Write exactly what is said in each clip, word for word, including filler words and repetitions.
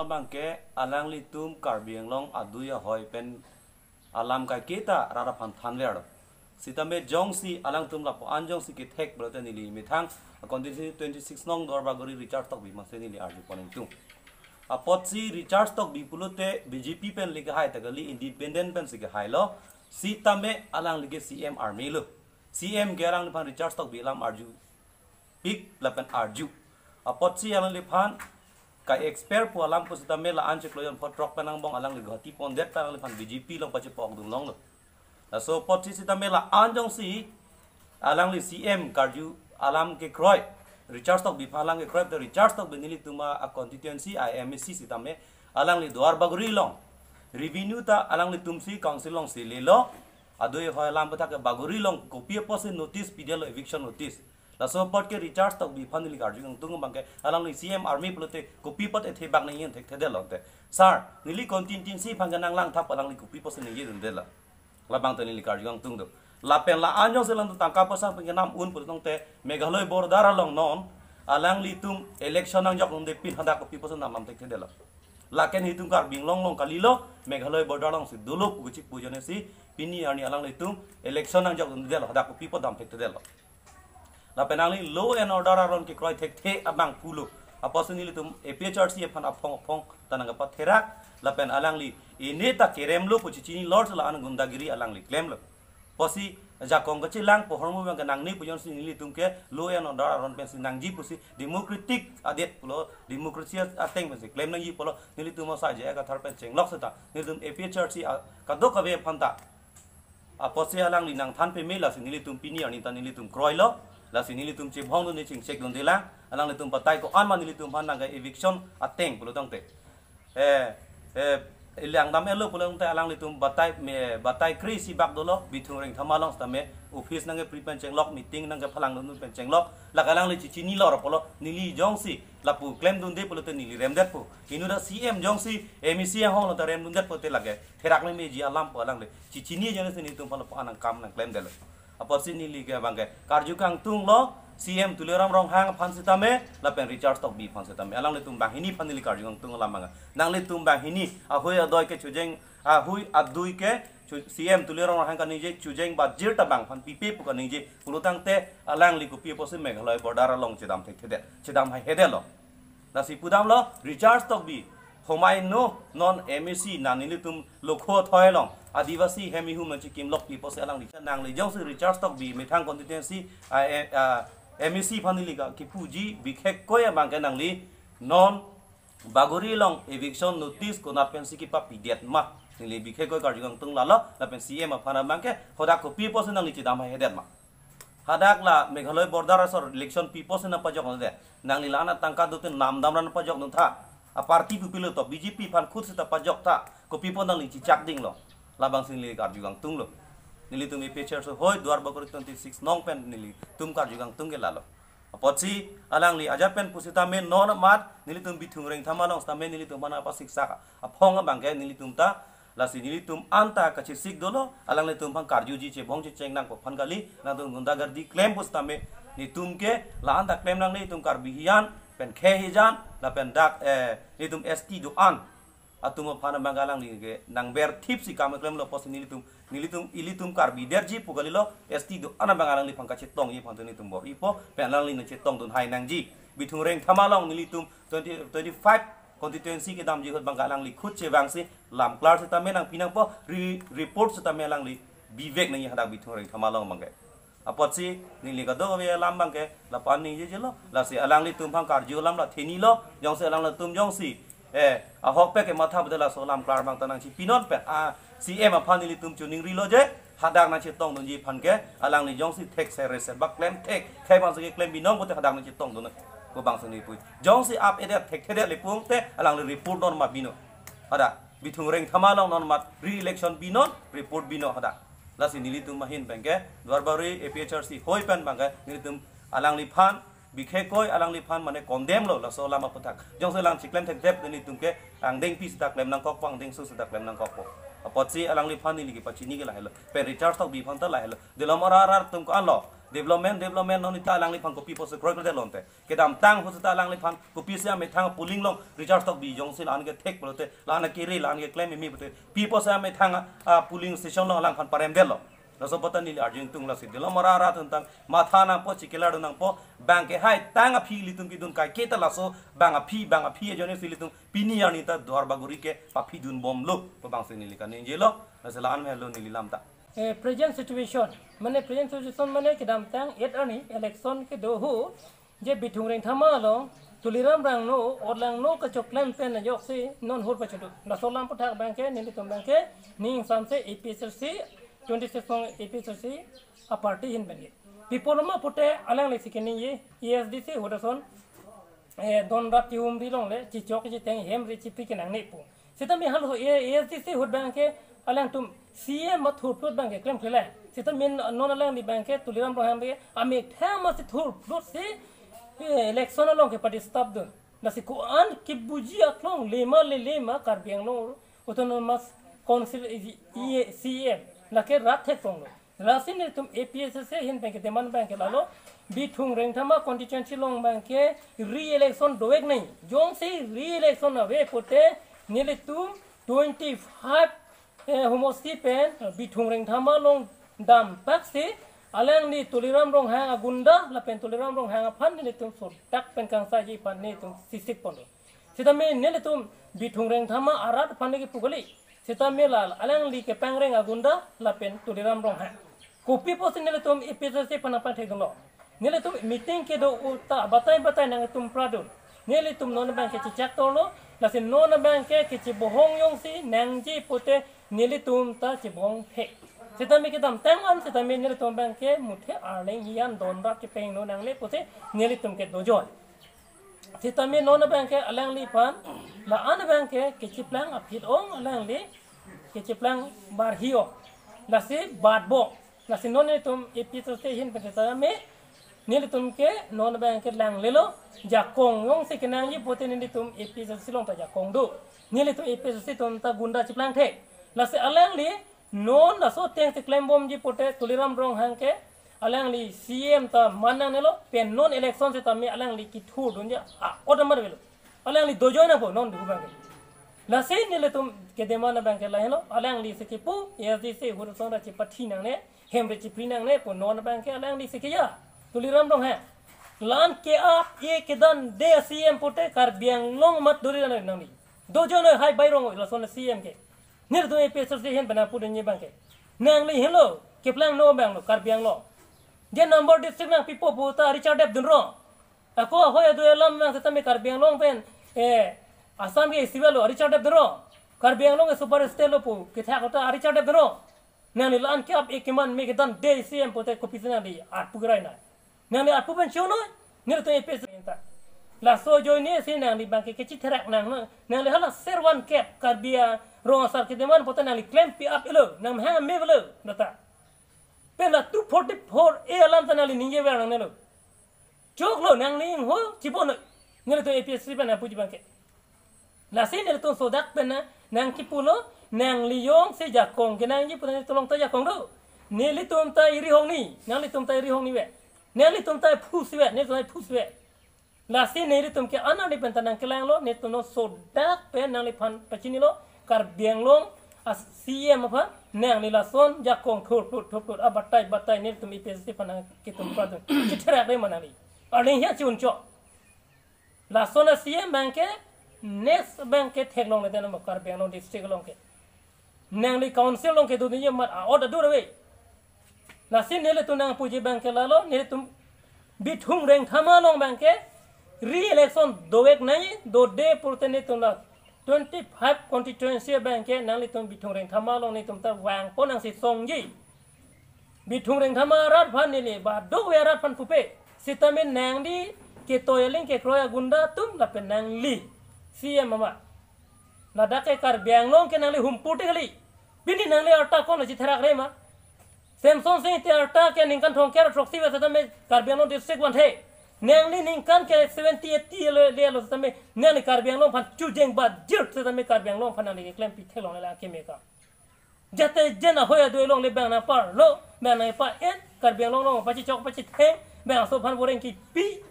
Abang ke alanglitum Karbi Anglong adui ahoi pen alam kaiketa rat aphan thanver lo. Sitame jongsi alangtum lapu-an jongsi kethek pulote neli methang a constituency twenty-six nong Duarbagori Richard Tokbi aphansi neli arjupon ingtung. Apotsi Richard Tokbi pulote B J P pen le kehai ta kali, independent pensi kehailo. Sitame alangli ke C M army lo. C M ke alangliphan Richard Tokbi alam arjupik lapen arju. Apotsi alangliphan ka-expert pu alam pusitame la-an chiklo jon pho throk pen angbong alangli Guwahati pondet ta alangliphan B J P along pachepo-ok dunlonglo. Laso apotsi sitame la-an jongsi alangli C M karju alam kekroi, Richard Tokbi aphan alam kekroi, te Richard Tokbi nelitum a constituency a M A C sitame alangli Duarbagori along revenue ta alanglitumsi council alongsi lelo. Adui ahoi alam aputhak ke Bagori along kopi apotsi notice pidetlo, eviction notice. Laso apot ke Richard Tokbi aphan neli karju ingtung abang ke alangli C M army pulote kopi apot ethe bak nangji thekthedetlo te. Sir, neli constituency aphan ke nang langthap, alangli kopi apotsi nangji dunde la. Labang ta neli karju ingtung do. Lapen la-an jongsi alangtum tangka poisa pen kenam un pulo tangte Meghalaya border along non alanglitum election nangjok dunde pin hadak kopi apotsi namnam thekthedetlo. Lake nelitum Karbi Anglong along kalilo, Meghalaya border alongsi dolo pu kachipujone si pini arni alanglitum election nangjok dundetlo, hadak kopi apot dam thekthedetlo. Lapen alangli law and order aron kekroi thekthe abang pulo. Apotsi nelitum A P H R C aphan aphong aphong ta nangkepatherak. Lapen alangli ine ta keremlo pu chichinilor si la-an gundagiri alangli klemlo. Apotsi jakong kachelang pohormu abang ke nangne pujonsi nelitum ke law and order aron pensi nangji pusi democratic adet pulo, democracy ateng pensi klem nangji pulo, nelitum asai J I Kathar pen chenglok seta nelitum A P H R C a-, kadokave aphan ta. Apotsi alangli nangthan peme, lasi nelitum pini arni ta nelitum kroilo, lasi nelitum chebhong dunde, chingchek dunde lang, alanglitum batai ko-an ma nelitum aphan nangke eviction ateng pulo tangte. Eh, eh, ilang dam elo pulo tangte alanglitum batai me, batai kre-isi bak dolo, Bithung Rengthama along sitame office nangkephri pen chenglok, meeting nangkephalang dun pen chenglok, lake alangli chichinilor pulo, neli jongsi lapu klem dunde pulote neli remdetpo. Inut a C M jongsi M A C ahong lo ta rem dundet pulote lake therak memeji alam pu alangli chichini ajoine si nelitum aphan lapu-an nangkam nangklemdetlo. Apotsi neli ke abang ke karju kangtunglo, C M Tuliram Ronghang aphan sitame lapen Richard Tokbi aphan sitame, alanglitum banghini aphan neli karju kangtung alam abang. Nanglitum banghini ahui adoi ke chojeng, ahui adui ke chu-, C M Tuliram Ronghang kaningje chojeng bajir ta bang aphan pipe pu kaningje pulo tangte alangli kopi apotsi Meghalaya border along chedam thekthedet, chedam haihedetlo. Lasi pudamlo, Richard Tokbi, homai no non M A C na nelitum lokho thoi along Adivasi hem ihum nangchikimlok pi apotsi alangli. Nangli jongsi Richard Tokbi methang constituency a, a, M A C aphan neli ka kipuji bikhekkoi abang ke nangli non Bagori along eviction notice konat pensi kepapidet ma? Neli bikhekkoi karju kangtung lalo, lapen C M aphan abang ke hadak kopi apotsi nangli chedam haihedet ma? Hadak la Meghalaya border asor election pi apotsi nangpajok nangde? Nangli la-an atangka dote namdam ra nangpajok nangtha. A party pu pilo to, B J P aphan khut seta pajok tha. Kopi apot nangli chichak dinglo? Labangsi neli karju kangtunglo. Nelitum A P H R C ahoi Duarbagori twenty-six nong pen nelitum karju kangtung ke lalo. Apotsi alangli ajat pen pusitame non amat nelitum Bithung Rengthama along sitame nelitum aphan apasiksak aphong abang ke nelitum ta, lasi nelitum anta kachesik dolo, alanglitum aphan karjuji chebhong checheng nangpo aphan kali, nangtum gundagardi klem pusitame nelitum ke la-an ta klem nangne, nelitum Karbi hijan pen khei hijan lapen dak, eh, nelitum S T do-an atum aphan abang alangli ke nangberthipsi kam klemlo apotsi nelitum, nelitum ilitum Karbi derji pu kalilo, S T do-an abang alangliphan kachetongji aphan nelitum bor-ipo, pen alangli nangchetongdun hai nangji. Bithung Rengthama along nelitum twenty, twenty-five constituency kedamji ahut abang alangli khut chevangsi lamklar sitame nangpi nangpo, re-, report sitame alangli bivek nangji hadak Bithung Rengthama along abang ke. Apotsi neli kadokave alam abang ke lapu-an ningjejelo, lasi alanglitum aphan karju alam la thenilo, jongsi alanglitum jongsi, eh, ahokpet kematha pulote laso alam klar abang ta nangchipinon pen a C M aphan nelitum chuningrilo je, hadak nangchetongdunji aphan ke, alangli jongsi thekse rese bak klem thek, thek abangsi keklem binong pulote hadak nangchetongdun pu abangsi neli pu. Jongsi ap-edet thekthedet le pulote alangli report non ma binon. Hadak Bithung Rengthama along non amat re-election binon, report binon hadak. Lasi nelitum ahin abang ke, Duarbagori A P H R C ahoi pen abang ke, nelitum alangliphan, bikhekkoi alangliphan mane condemn lo, laso alam aputhak. Jongsi alang chiklem thekthep nelitum ke, angdengpi seta klem nangkokpo, angdengso seta klem nangkokpo. Apotsi alangliphan neli kepachini ke lahelo. Pen Richard Tokbi aphan ta lahelo. Delom arat atum ko-anlo. Development, development, non sita alangliphan kopi apotsi kroikre lonte. Kedamtang ahut sita alangliphan kopisi amethang polling along Richard Tokbi jongsi la-an ke thek pulote, la-an ke re, la-an ke klem imi pulote, pi apotsi amethang, ah, polling station along alangphan paremdetlo. Laso apot ta neli arju ingtung, lasi Dolamara arat atum ta matha nangpo, chikila do nangpo, bang ke haitang aphi ilitum kedun kaike ta laso bang aphi, bang aphi ajoine si ilitum pini arni ta Duar Bagori ke paphidunbomlo, pu bangsi neli kaningjelo, lasi la-an melo neli lam ta. Eh, present situation, mane present situation mane kedamtang et arni election kedo ahut, je Bithung Rengthama along Tuliram Ronghang, Otlang Rongno kachoklem pen ajoksi non hur pachuntu. Laso alam aputhak abang ke, nelitum abang ke, ning samse A P H L C, twenty-six along A P H L C aparty ahin abang ke. Pi apot ma pute alangli si keningje, A S D C ahut ason, eh, don rat kihumri longle, chichok chiteng hem ri chipri kenangne pu. Sitame halaso A S D C ahut abang ke alangtum C M athurphlut abang ke klemkle le. Sitame non alangli abang ke Tuliram Ronghang abang ke amethang masi thurphlut si, eh, election along ke participate dun. Lasi ko-an kebuji aklong lema le lema Karbi Anglong Autonomous Council, eh, C M. Lake rat theklonglo. Lasi nelitum A P H L C ahin abang ke demand abang ke lalo, Bithung Rengthama constituency along abang ke re-election dovek nangji. Jongsi re-election ave pute nelitum twenty-five, eh, homosti pen, eh, Bithung Rengthama along dampak si alangli Tuliram Ronghang agunda lapen Tuliram Ronghang aphan nelitum sodak pen kangsaji aphan nelitum sisik ponlo. Sitame nelitum Bithung Rengthama arat aphan neli pu kali. Sitame la alangli kepangreng agunda lapen Tuliram Ronghang. Kopi apotsi nelitum A P H L C aphan nangpangthekdunlo? Nelitum meeting kedo ahut ta batai batai nangtum pradun. Nelitum non abang ke chechak torlo, lasi non abang ke kechebohong jongsi nangji pute nelitum ta chebohong thek. Sitame kedamtang an sitame nelitum abang ke muthe arleng hiyan don rat kepeng no nangne pute nelitum ke dojoi. Sitame non abang ke alangliphan, la-an abang ke kechiplang aphi ong alangli, kechiplang barhi ong. Lasi batbom. Lasi non nelitum A P H L C ahin pen sitame, nelitum ke non abang ke langlelo, jakong jongsi kenangji pute nelitum A P H L C along ta jakong do. Nelitum A P H L C atum ta gunda chiplang thek. Lasi alangli non laso ateng si klembomji pute Tuliram Ronghang ke alangli C M ta man nangnelo, pen non election sitame alangli kithurdunji a-ot amar avelo. Alangli dojoi nangpo non duhu abang ke. Lasi nelitum kedemand abang ke lahelo, alangli si kipu, A S D C ahut ason ra chipathi nangne, hem ri chipri nangne pu non abang ke alangli si keja. Tuliram Ronghang. La-an ke-ap e kedan de C M pute Karbi Anglong amat dori nangli. Dojoi noi, hai bai rong lason C M ke. Nelitum A P H L C ahin pen nangpudunji abang ke. Nangli henlo, keplang no abang lo, Karbi Anglong. Je number district nangpipo pu ta Richard Deb dunrong. Ako ahoi adoi alam nang sitame Karbi Anglong pen, eh, Assam ke isivet lo, Richard Deb dunrong. Karbi Anglong ke super state lo pu kethak ta Richard Deb dunrong. Nangli la-an ke-ap e keman me kedan de C M pute kopisi nangli arpu kerai nai. Nangli arpu pen chonoi, nelitum A P H L C ta. Laso ajoine si nangli abang ke kechitherak nang, nangli hala servan kep Karbi Anglong asar kedemand pute nangli klempi ap-etlo, nang hang me avelo, data. Pen la two forty-four A alam ta nangli ningjever nangnelo. Choklo nangli ingho chibonoi. Nelitum A P H L C pen nangpuji abang ke. Lasi nelitum sodak pen nang, nangkipulo, nangli jongsi jakong kenangji pu nangli tolong ta jakong do. Nelitum ta iri hongni, nanglitum ta iri hongni ve. Nanglitum ta phusi ve, nelitum ta phusi ve. Lasi nelitum ke anani pen ta nangkelanglo, nelitum non sodak pen nangliphan pachinilo, Karbi Anglong a C M aphan, nangli lason jakong thurphlut thurphlut, a batai batai nelitum A P H L C aphan nangkitum pradun. Chitherak re ma nangli. Arleng hiya chi-unchok. Lason a C M abang ke, next abang ke theklongle den mo Karbi Anglong district along ke. Nangli council along kedunji amat a-ot adur ave. Lasi nelitum nangpuji abang ke lalo, nelitum Bithung Rengthama along abang ke re-election dovek nangji, dode pute nelitum la twenty-five constituency abang ke nanglitum Bithung Rengthama along nelitum ta vangpo nangsi songji. Bithung Rengthama arat aphan neli, ba dove arat aphan pupe. Sitame nangli ketoi aling kekroi agunda atum lapen nangli C M ama. Ladak ke Karbi Anglong ke nangli humpu te kali. Pini nangli arta konlo chitherak re ma? Semson Sing Ingti arta ke ningkan thomkep throksi ave sitame Karbi Anglong district vanthe. Nangli ningkan ke seventy eighty le, lelo sitame nangli Karbi Anglong aphan chujeng bajir sitame Karbi Anglong aphan nangli keklempi theklongle la keme ka. Jate jen ahoi adoi along le bang nangparlo, bang nangpa-en, Karbi Anglong along pachichok pachitheng, bang aso aphan boreng kipi.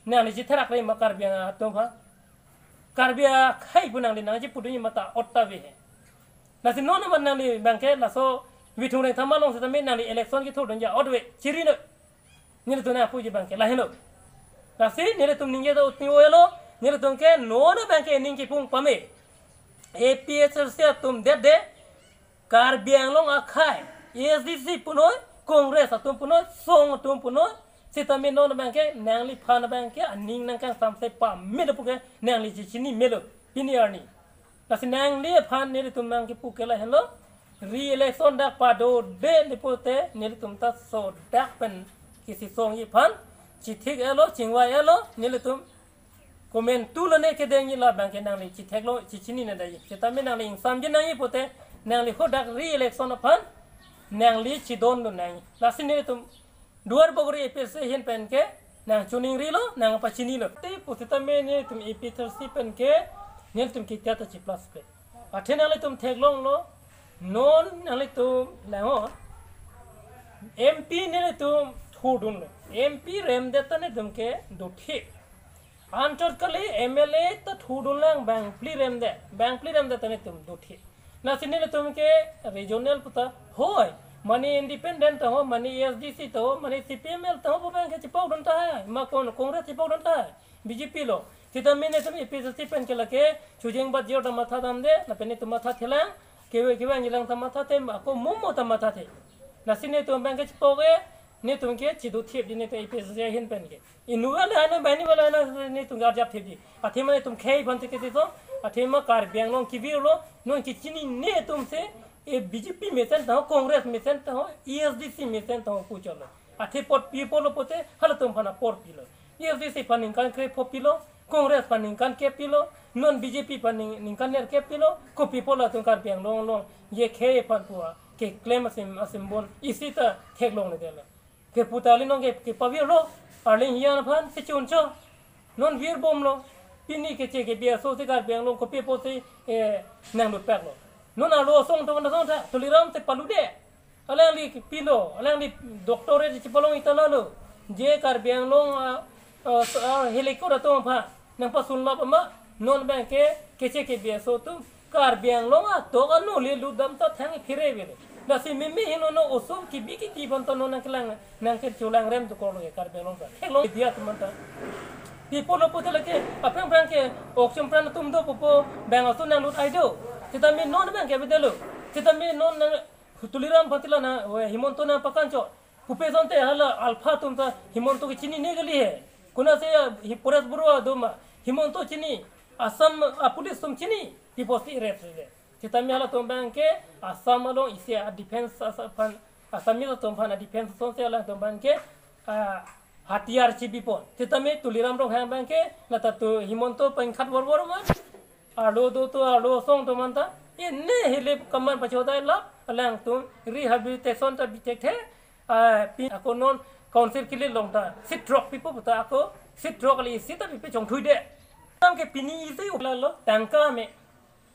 Nangli chitherak re ma Karbi atum aphan. Karbi akhei pu nangli nangchipudunji mata otta ve he. Lasi non amat nangli abangke laso Vithung Rengthama along setame nangli election kethurdunji otve chiri noi. Nelitum nangpuji abangke lahenlo. Lasi nelitum ningje ta utni oelo, nelitum ke non abangke ning kipung pame. A P H L C atum det de, Karbi Anglong akhei, A S D C punoi, Congress atum punoi, song atum punoi, setame non abangke nangliphan abangke aning nangkangsamse pame do puke nangli chichini melo, pini arni. Lasi nangliphan nelitum nangkipu ke lahenlo, re-election dak padode le pute nelitum ta sodak pen kisisongji aphan, chithik-elo, chingvai-elo, nelitum komantu lone kedengji la abangke nangli chitheklo, chichini nangji. Setame nangli ingsamji nangji pute, nangli hadak re-election aphan nangli chidondun nangji. Lasi nelitum Duar Bagori A P H L C ahin pen ke nangchoningrilo, nangpachinilo. Te pusitame nelitum A P H L C pen ke nelitum kitya ta chiplaspe. Athe nanglitum theklonglo, non nanglitum lango, M P nelitum thurdunlo. M P remdet ta nelitum ke dothip. Anchot kali M L A ta thurdunlang bangphli remdet, bangphli remdet ta nelitum dothip. Lasi nelitum ke regional puta hoi, mane independent ta ho, mane A S D C ta ho, mane C P M L ta ho, pu abangke chipokdun tahai, ma kon Congress chipokdun tahai, B J P lo. Setame nelitum A P H L C pen ke lake chojeng bat jor ta matha damde, lapen nelitum matha thelang, kewe kewe anjilang ta mathathe, ako momo ta mathathe. Lasi nelitum abangke chipok-e, nelitum ke chidothipji nelitum A P H L C ahin pen ke. Inut vale ano, banghini vale ano, nelitum arjap thipji. Athema nelitum khei aphan ticket iso, athema Karbi Anglong kevirlo, non kechinine atum se, e B J P mesen ta ho, Congress mesen ta ho, A S D C mesen ta ho pu cholo. Athe apot pi apotlo pute, halatum aphan apor pilo. A S D C aphan ningkan krepho pilo, Congress aphan ningkan kep pilo, non B J P aphan ning-, ningkan nerkep pilo, kopi apot latum Karbi Anglong along, je khei aphan pu a, keklem asim, asim bon, isi ta theklongledetlo. Kepu ta arleng non ke, kepavirlo, arleng hiyan aphan, si chuncho. Non virbomlo, pini keche kebi aso si Karbi Anglong kopi apot si, eh, nanglut paklo. Non arlo asong tong na song ta, Tuliram si palude. Alangli pilo, alangli doctorate chipalong itanalo. Je Karbi Anglong, ah, ah, so, ah, helikopter atum aphan nangpasunlap ma, non abangke keche kebi aso atum Karbi Anglong atok ano le lutdam ta thang phire vele. Lasi meme hin non oso kebi kiti aphan ta non nangkelang, nangkecholang rem dokoklo ke Karbi Anglong ta. Theklong dia atum anta. Pi apotlo pute lake, aphrang aphrang ke, ok chum pran atum do pupo, bang aso nanglut ai do. Setame non abangke avedetlo. Setame non nang, Tuliram aphan tila na, we, Himanta nangpakanchot. Pupe jonte hala alpha atum ta Himanta kechinine kali he. Konatsi, ah, hi Paresh Baruah do ma, Himanta chini, Assam, ah, police atum chini, pi apotsi arrest le. Setame halatum abangke, Assam along isi a defense as-, aphan, Assamese atum aphan a defense asonsi halatum abangke, ah, hatiyar chibipon. Setame Tuliram Ronghang abangke, lata tu Himanta pangkhat vorvor ma, arlo do to, arlo asong atum anta, ene hilip kaman pachodai lap, alangtum rehabilitation ta bithekthe, ah, pi ako non council kilit along ta, seat throk pipo puta ako, seat throk kali isi ta pipe chongthuide. Tangke pini isi uplalo, tangka me.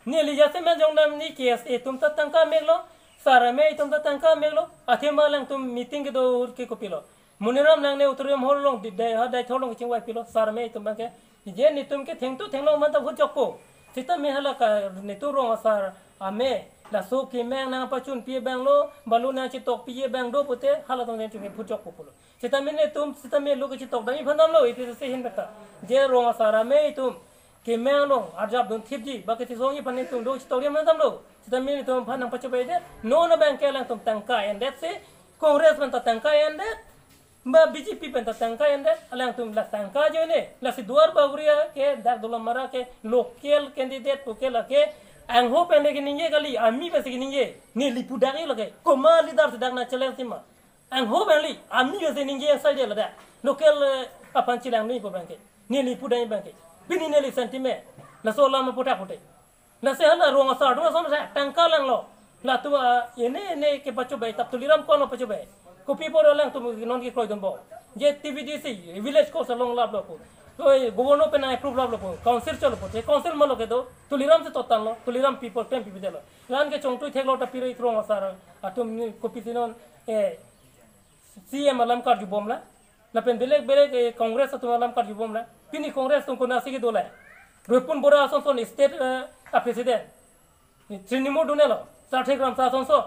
Neli jasemet arjong damji K S A atum ta tangka meklo, sar amei atum ta tangka meklo, athema alangtum meeting kedo ke kopilo. Moniram nangne auditorium hall along di dai ha dai tholong kachingvai pilo, sar amei atum abangke. Je netum ke thengtu thenglong manta vote jokpo. Setame hala ka netum rong asar amei, laso kemeng nangpachunpi abanglo, balu nangchitokpi abang do pute, halatum netum ke vote jokpo pulo. Setame netum, setame lo kachitokdamji aphan damlo, A P H L C ahin pen ta. Je rong asar amei atum kemeng along arjap dunthipji, ba kachisongji aphan netum lo chitokdam aphan damlo. Setame netum aphan nangpachobedet, non abangke alangtum tangka endet si, Congress pen ta tangka endet, ba B J P pen ta tangka endet, alangtum la tangka ajoine, lasi Duar Bagori ke, dak Dolamara ke, local candidate pu ke lake, angho pen le keningje kali, ami pensi keningje, neli pu dak-i lake, komat leader si dak nang challenge si ma. Angho abang li, ami pensi ningje asai dia ladak. Local, eh, aphan chelang nui pu abangke. Neli pu dak-i abangke. Pini neli sentiment. Laso alam aputhak pute. Lasi hala rong asar atum lason sa tangka langlo. Latum, ah, ene ene kepachobai, tap Tuliram kono pachobai. Kopi apot alangtum non kekroidunbom. Je T V D C, village council along laplo pu. Oi, governor pen approve laplo pu. Council cholo pu. Je council malo kedo, Tuliram si totanlo, Tuliram people pen pipidetlo. La-an ke chongthui theklo ta piro ik rong asar atum ni kopisi non, eh, C M alam karjubomlo. Lapen belek belek, eh, Congress atum alam karjubomlo. Pini Congress atum konatsi kedolang? Ripun Bora asonson state, eh, a president. Trinamool donelo. Sarthe Kramsa asonson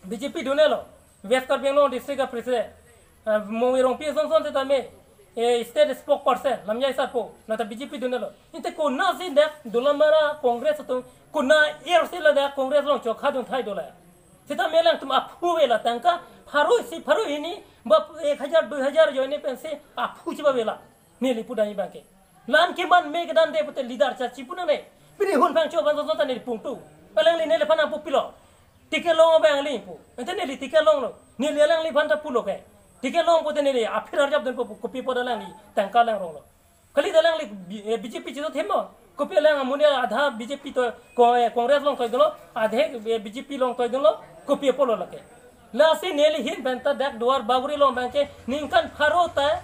B J P donelo. West Karbi Anglong district a president. Eh, Mongwi Rongpi asonson setame, eh, state spokesperson, Lamjai Sarpo, lata B J P donelo. Inte konatsi dak Dolamara Congress atum, konat er si ladak Congress along chokha dun thai dolang? Setame alangtum aphu avelo, tangka pharo isi, pharo hini, ba ek hajar, dui hajar ajoine pensi aphu chiba avelo. Neli pudamji abangke. La-an keman me kedande pute leader cha chipu nangne. Pini hun phangcho abang sonson ta neli pungtu. Alangli neliphan aphu pilo? Ticket long abang alangli pu. Ante neli ticket longlo. Neli alangliphan ta pulo ke. Ticket long pute neli aphi arjap dunpo pu, kopi apot alangli tangka langronglo? Kali ta alangli B-, eh, B J P chito themlo. Kopi alang amonit adha B J P toi, ko-, eh, Congress along toidunlo, adhe, eh, B J P along toidunlo, kopi apotlo lake? Lasi neli ahin pen ta dak Duar Bagori along abangke ningkan pharo ta,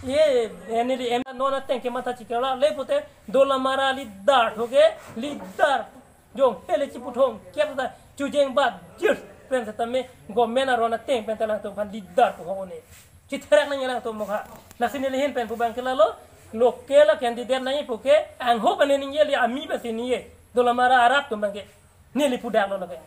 ye, eh, neli em non ateng kematha chikela le pute Dolamara leader thoke, leader jongsi le chiputhom kep ta chujeng bat jir pen setame government aron ateng pen ta alangtum aphan leader pu ho ne. Chitherak nangji alangtum mokha. Lasi neli ahin pen pu abangke lalo, local a candidate nangji puke, angho pen ningjeli, ami pensi ningje. Dolamara arat atum abangke neli pudaklo lake.